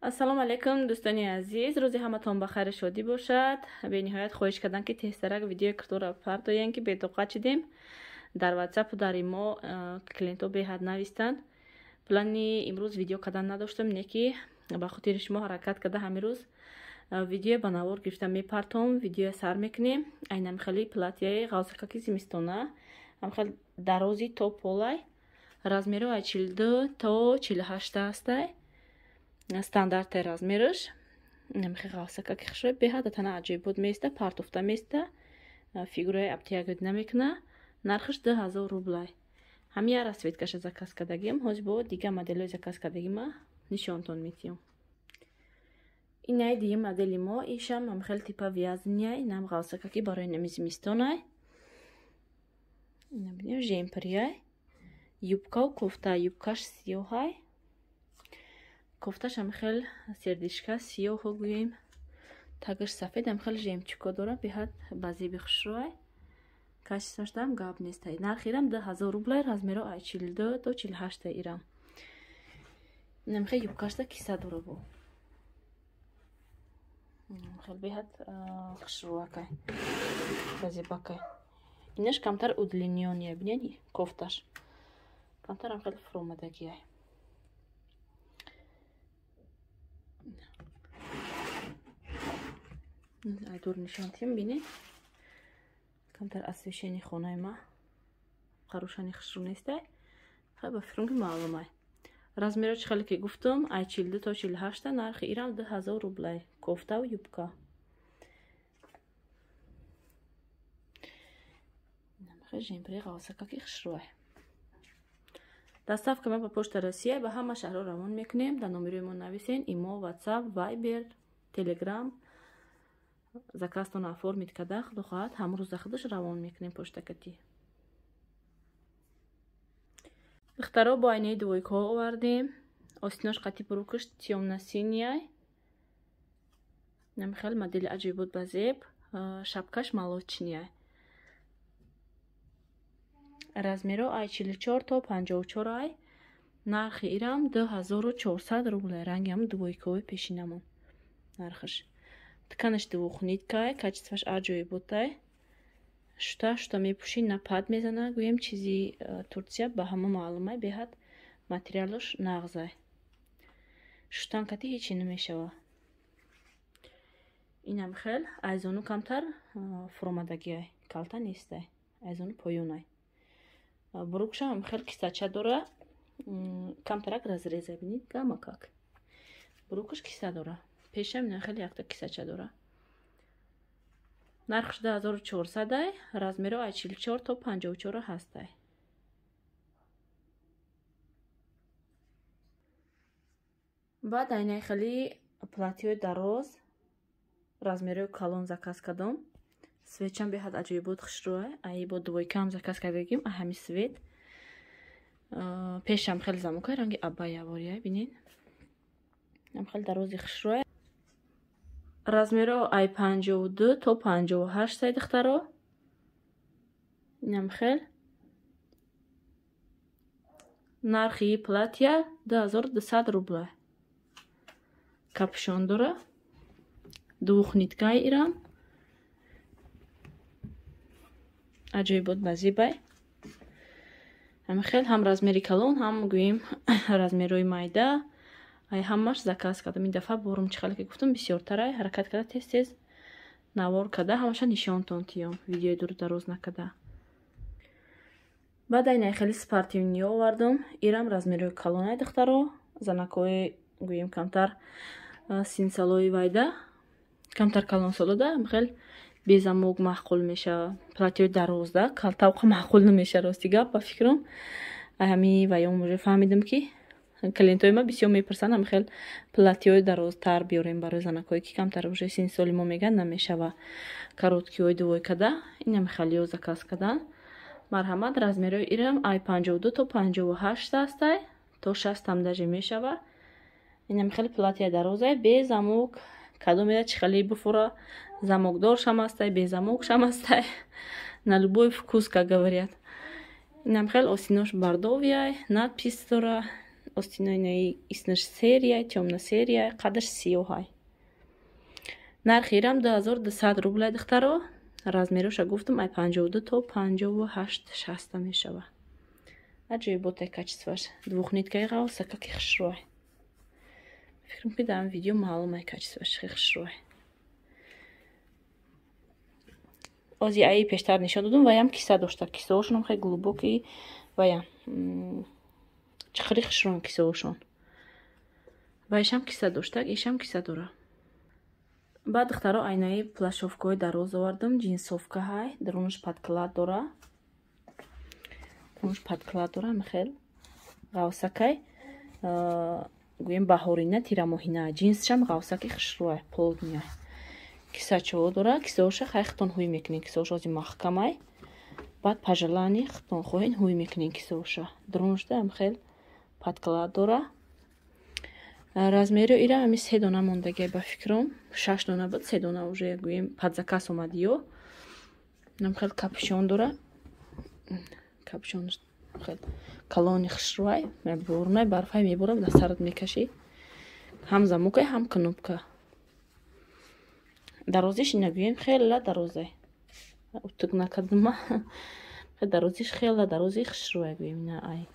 Ассалому алайкум, дӯстони азиз. Рӯзи ҳаматон ба хайру шодӣ бошад. Бениҳоят хоҳиш кардам, ки тезтарак видеои киртора партоем, ки бетоқат шидем. Дар WhatsApp дар имо клиентҳо беҳад навистанд. Плани имрӯз видео кардан надоштам, не ки ба хотири шумо ҳаракат карда ҳамин рӯз видео ба навор гирифта мепартом. Видео сар мекунем. Айнан хели платьяи ғалсакаки зимистона, ҳам хел дарози то полай, размеро ай 42 то 48 ҳастай, стандарте размераш. Намихе ғалсакаки хушрӯй, беҳад тана аҷоибот места, партофта места, фигураи абтиягид намекуна. Нархаш 2000 рублай. Ҳами я расцветкаша заказ кардагим. Ҳозир бо дига моделҳои заказ кардагима нишонтон метиҳам. Инаи дигим модели мо, ишам ҳам хел типа вязаный, инам ғалсакаки барои нами зимистонай. Ина бинем, жемприяй, юбкау кофта, юбкаш сиёҳай, кофташ ҳам хел сердечка сиёҳо гӯем, тагаш сафед, ҳам хел жемчуко дора, беҳад ба зеби хушрӯай, качествашдам гап нестай. Нархи ирам 2000 рублай, размеро ай 42 то 48 ирам. Инам хел юбкашда киса дора, бо хел беҳад хушрӯакай, ба зебакай. Инаш камтар удлинённый, бинед, кофташ камтарам хел фуромадагиай. Ай дур нишон тиҳем, бинед, камтар освещение хонаи ма қарушани хушрӯ нестай. Хай, ба фикрам, ки маълумай. Размеро чӣ хеле ки гуфтум, ай 42 то 48-та, нархи ирам 2000 рублай, кофтаву юбка. Жемпри ғавсакаки хушрӯай. Доставка ма ба Почта Россия, ба ҳама шаҳрҳо равон мекунем. Дар номерои мо нависен: имо, WhatsApp, Viber, Telegram. Заказтонро оформить карда, худо хоҳад, ҳамон рӯза худаш равон мекунем почтакатӣ. Духтаро, бо айнаи двойкаҳо овардем. Остинош қати брюкаш тёмно-синий, намихел модели аҷоибот ба зеб, шапкаш молочный. Размеро ай 44 то 54 ай, нархи ирам 2400 рублай, ранги ҳам двойкаҳои пешинамон. Нархаш, тканаш двухниткай, качестваш аҷоиботай, шута шута мепӯшӣ, на пад мезана. Гӯем, чизи Турсия ба ҳама маълумай, беҳад материалош нағзай, шутан кати ҳечи намешава. Инам хел айзону камтар фуромадагиай, калта нестай, айзону поёнай. Брюкшам хел кисача дора, камтарак разреза, бинед, камакак брюкаш киса дора, пешам ина хеле якта кисача дора. Нархш 2400-ай, размеро ай 44 то 54 ҳастай. Баъд айнаи хели платьёи дароз, размерои калон заказ кардом. Цветчам беҳад аҷоибот хушрӯай. Ай бо двойкаам заказ кардагим, ай ҳами цвет. Пешам хеле замокай, ранги абаяворияй, бинед, ам хеле дарози хушрӯай. Размеро ай 52 то 58 ай, духтаро. Инам хел нархи платья 2200 рубла. Капюшон дора, двухниткаи ирам, аҷоибот ба зебай. Ҳами хел ҳам размери калон, ҳам гӯем размерои майда, ай ҳамаш заказ кардам. Ин дафъа борум, чӣ хеле ки гуфтам, бисёртарай, ҳаракат карда тез тез навор карда ҳамаша нишонтон тиём, видеои дуру дароз накарда. Баъд айнаи хеле спортивниё овардам. Ирам размерои калонай, духтаро, занакҳои гӯем камтар синсалои вайда, камтар калонсолода хел без замок маъқул мешава. Платьёи дарозда калтавқа маъқул намеша, рости гап. Ба фикрам, ҳами ваём уже фаҳмидам, ки клиентҳои ма бисёр мепурсанд, ҳами хел платьёи дарозтар биёрем барои занакҳое, ки камтар уже синни мо меган намешава короткиҳои двойкада. Инами хелиё заказ кардан, марҳамат. Размерои ирам ай 52 то 58 ҳастай, то 60-ам даже мешава. Инами хеле платья дарозай, без замок, кадомеда чӣ хеле буфура, замокдор шам ҳастай, без замок шам ҳастай, на любой вкус, как говорят. Инам хел осинош бордовыяй, надпись дора. Остинои наи иснаш серия, тёмна серия, қадаш сиёҳай. Нархи ирам 2200 рублай духтаро. Размероша гуфтам, ай 52 то 58 60 мешава. Аҷоиботай качествоаш. Двухниткаи ғавсака ки хушрӯай. Фикрам ки дар видео маълум ай качествоаш хеле хушрӯай. Ози аи пештар нишон додум, ваям киса дошта. Кисаошонам хеле глубокий, ваям чиқири хушрӯан кисаошон. Ваишам киса дошта, ишам киса дора. Баъд духтаро айнаи плащовкаҳои дароз овардам, ҷинсовка ҳай, дарунаш подклад дора. Дарунаш подклад дора, хел ғавсакай. Гӯем баҳорина, тирамоҳина. Ҷинсшам ғавсаки хушрӯай, плотный. Кисачаҳо дора, кисаоша хай хитон ҳуй мекунем, кисаоша ози маҳкамай. Баъд пажалани хитон хоҳен ҳуй мекунем кисаоша. Дарунашда ам хел подклад дора. Размери ира ами 3 дона мондагиай ба фикрам. 6 дона буд, 3 дона уже гӯем под заказ омадиё. Нам хел капюшон дора. Капюшон хел калони хушрӯай, мебурнай, барфай мебурам, дар сарат мекашӣ. Ҳам замокай, ҳам кнопка. Дарозиш ина гӯем хела дарозай. Утук накардама. Дарозиш хела дарози хушрӯай гӯем ина ай.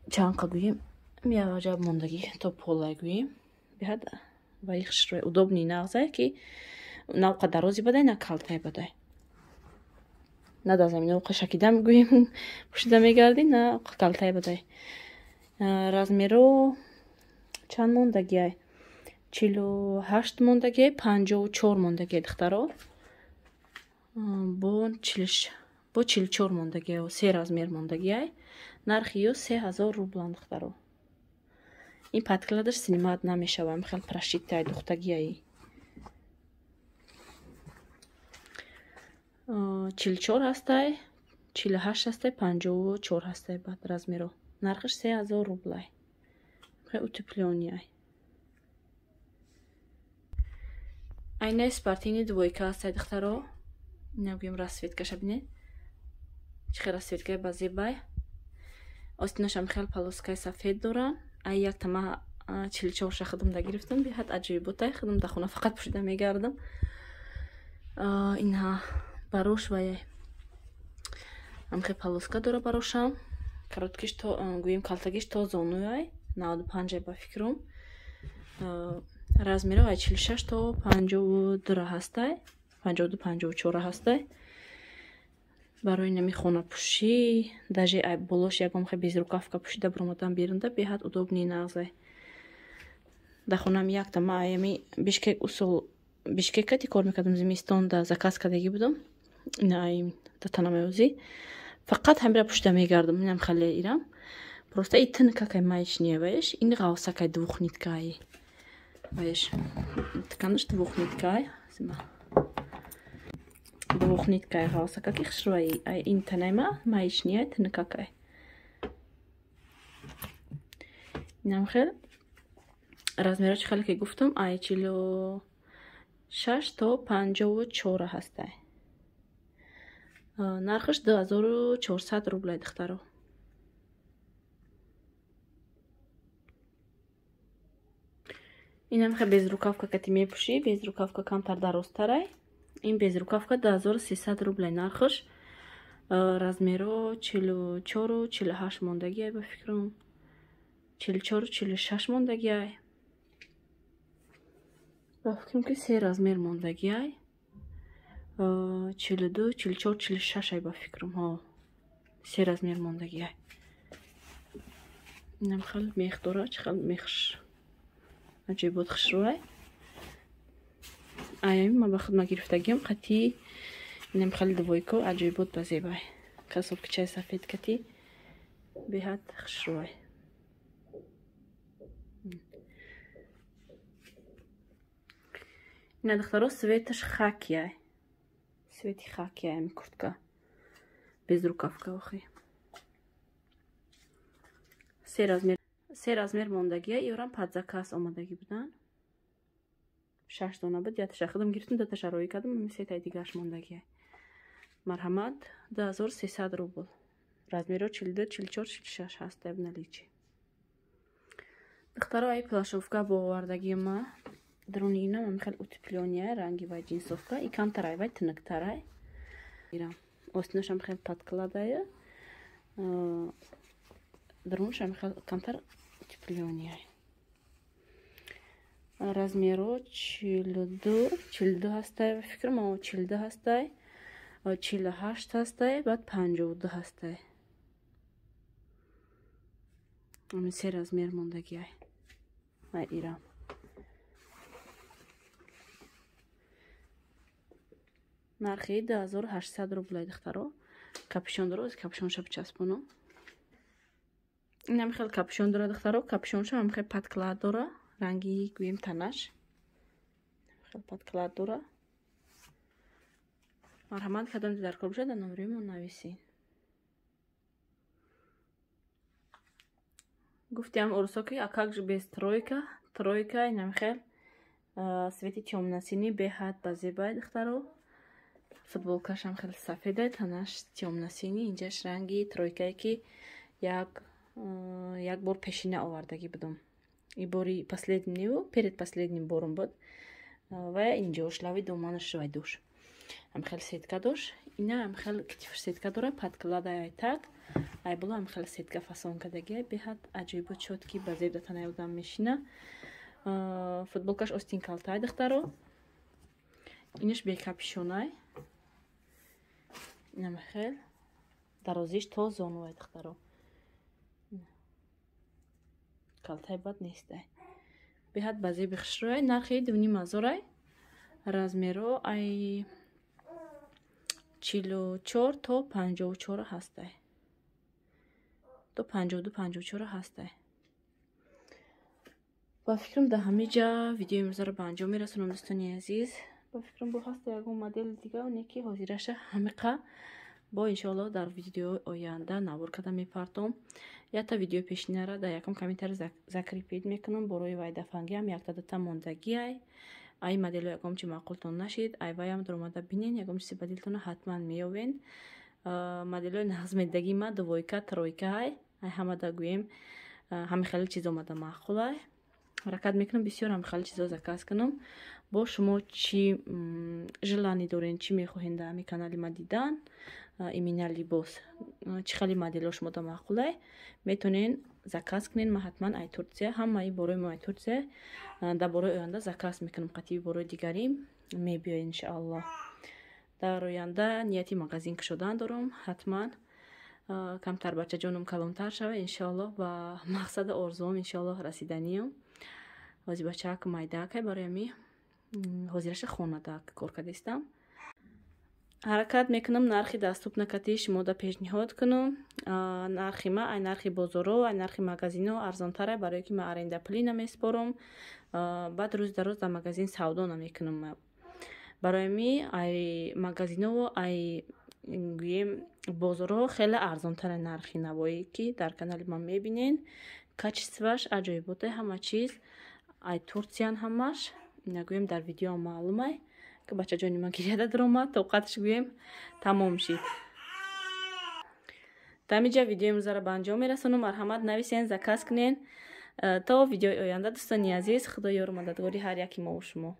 Чанқа гӯем миаҷаб мондагӣ то полай гӯем. Беҳад ваи хушрӯай, удобный нағзай ки на уқа дарози бадай, на калтай бадай. На дар замина уқа шакида гӯем пӯшида мегардӣ, на уқа калтай бадай. Размеро чанд мондагиай? 48 мондагиай, 54 мондагиай духтаро. Бо 44 мондагиай, се размер мондагиай. Нархи ё 3000 рублан духтаро. Ин подкладаш снимат намешава, хел прошитай духтагиай. 44 ҳастай, 48 ҳастай, 54 ҳастай баъд размеро. Нархаш 3000 рублай. Хел утеплённый. Айнаи спортивный двойка ҳастай духтаро. Ина гӯем расцветкаша бинед. Чӣ хел расцветкаи ба зебай. Остинашам хел полоскаи сафед дорам. Ай як тама 44-ша худам да гирифтам, беҳад аҷоиботай, худам да хона фақат пӯшида мегардам. Инҳа барош ваяй. Ам хел полоска дора барошам. Короткиш то гӯем калтагиш то зонуяй, 95 ба фикрам. Размеро ай 46 то 52 ҳастай, 52 54 ҳастай. Барои нами хонапӯшӣ, даже ай болош ягон хел безрукавка пӯшида баромадан берунда беҳад удобный нағзай. Дар хонам якта ма аями Бишкек усул Бишкек кати кор мекардам зимистон да заказ кардагӣ будам. Ина ай да танамаёзӣ. Фақат ҳамира пӯшида мегардам, инам хеле ирам. Просто и тынкакай маечния ваеш, ин ғавсакай двухниткай. Ваеш. Тканаш двухниткай. Двухниткай ғавсакаки хушрӯай. Ай ин танайма маечния тынкакай. Инам хел размеро чӣ хеле ки гуфтам, ай 46 то 54 ҳастай. Нархаш 2400 рублай духтаро. Инам хел безрукавка кати мепӯшӣ, безрукавка камтар дарозтарай. Ин безрукавка 2300 рублай нархаш. Размеро 44 48 мондагиай ба фикрам. 44 46 мондагиай. Ба фикрам ки се размер мондагиай. 42 44 46 ай ба фикрам. Ҳо. Се размер мондагиай. Инам хел мех дора, чӣ хел мехш. Аҷоибот хушрӯай. Аями ма ба худма гирифтагиам қати инам хел двойко аҷоибот ба зебай. Кроссовкичаи сафед кати беҳад хушрӯай. Ина духтаро светаш хакиай. Свети хакиай ами куртка. Безрукавка охи. Се размер мондагия, ёрам под заказ омадагӣ буданд. 6 дона буд, яташа худам гирифтам, даташа роӣ кардам, ами сетаи дигааш мондагия. Марҳамат, 2300 рубл. Размеро 42, 44, 46 ҳаст дар наличии. Духтаро, ай плащовка бо овардагии ма. Даруни инам ам хел утеплёния, ранги вай ҷинсовка, и камтарай вай тиныктарай. Ирам. Остинашам хел подкладая. Дарунашам хел камтар утеплёния. Размеро 42, 42 ҳастай, фикрам, 42 ҳастай, 48 ҳастай, баъд 52 ҳастай. Ами се размер мондагиай. Ай ирам. Нархи 2800 рублай, духтаро. Капюшон дора, капюшонша бичаспонам. Инам хел капюшон дора, духтаро, капюшонша ҳам хел подклад дора. Ранги гӯем танаш хел подклад дора. Марҳамат, кадом дар кор бошад, дар номери мо нависед. Гуфтиам урусо ки а как же без тройка? Тройка инам хел цвети тёмно-синий беҳад ба зебай, духтаро. Футболкашам хел сафедай, танаш тёмно-синий, инҷаш ранги тройкае ки як бор пешина овардагӣ будам. И бори последниву, перед последним бором буд. Ва инҷош лави доманаш вай душ. Ам хел сетка дош. Ина ам хел китифш сетка дора, подклада ай так. Ай боло ам хел сетка фасон кардагӣ, беҳад аҷоибо чотки ба зеб да танаи одам мешина. Футболкаш остин калтай, духтаро. Инаш бе капюшонай. Инам хел дарозиш то зонуай, духтаро. Калтай бад нестай. Беҳад ба зеби хушрӯй, нархи 2500. Размеро ай 44 то 54 ҳастай. То 52 54 ҳастай. Ба фикрам дар ҳамин ҷа видеои имрӯзаро ба анҷом мерасонам, дӯстони азиз. Ба фикрам бо ҳаста ягон модели дига, оне ки ҳозираша ҳамиқа бо иншоалло дар видеои оянда навор карда мепартом. Якта видеои пешинара дар якум комментари закрепить мекунам. Борои вайдафангиам якта дута мондагиай. Ай модело ягон чи маъқултон нашид, ай ваям дуромада бинен, ягон чизи ба дилтона ҳатман меёвен. Моделои нағзмедагии ма двойка, тройка ай. Ай ҳамада гӯем ҳами хеле чиз омада маъқулай. Ҳаракат мекунам бисёр ҳами хеле чизо заказ кунам. Бо шумо чӣ желание дорен, чӣ мехоҳен дар ҳами канали ма дидан, именно либос, чӣ хеле модело шумо да маъқулай, метонен заказ кунен. Ма ҳатман ай Турция, ҳамаи борои мо ай Турция, дар борои оянда заказ мекунам, қатъи борои дигарим мебиёед иншааллоҳ. Дар оянда нияти магазин кушодан дорам, ҳатман камтар бачаҷонам калонтар шава, иншааллоҳ ба мақсаду орзуам иншааллоҳ расиданиям. Ҳозир бачаак майдаакай, барои ами ҳозираша хонада кор кардистам. Ҳаракат мекунам нархи доступ накати шумода пешниҳод кунам. Нархи ма ай нархи бозоро, ай нархи магазино арзонтарай, барое ки ма аренда пулӣ намеспорам. Баъд рӯз дар рӯз дар магазин савдо намекунам. Барои ми ай магазиново ай гӯем бозоро хеле арзонтарай нархи навоӣ ки дар канали ман мебинен. Качестваш аҷоиботай, ҳама чиз ай Турциян ҳамаш. Нагӯем дар видео маълумай. Ки бачаҷони ман гиряда даромад, тоқаташ гӯем тамом шид. Дар ҳамин ҷа видеои имрӯзаро ба анҷом мерасонам. Марҳамат, нависен, заказ кунен. То видеои оянда, дӯстони азиз, Худо ёру мададгори ҳар яки мову шумо.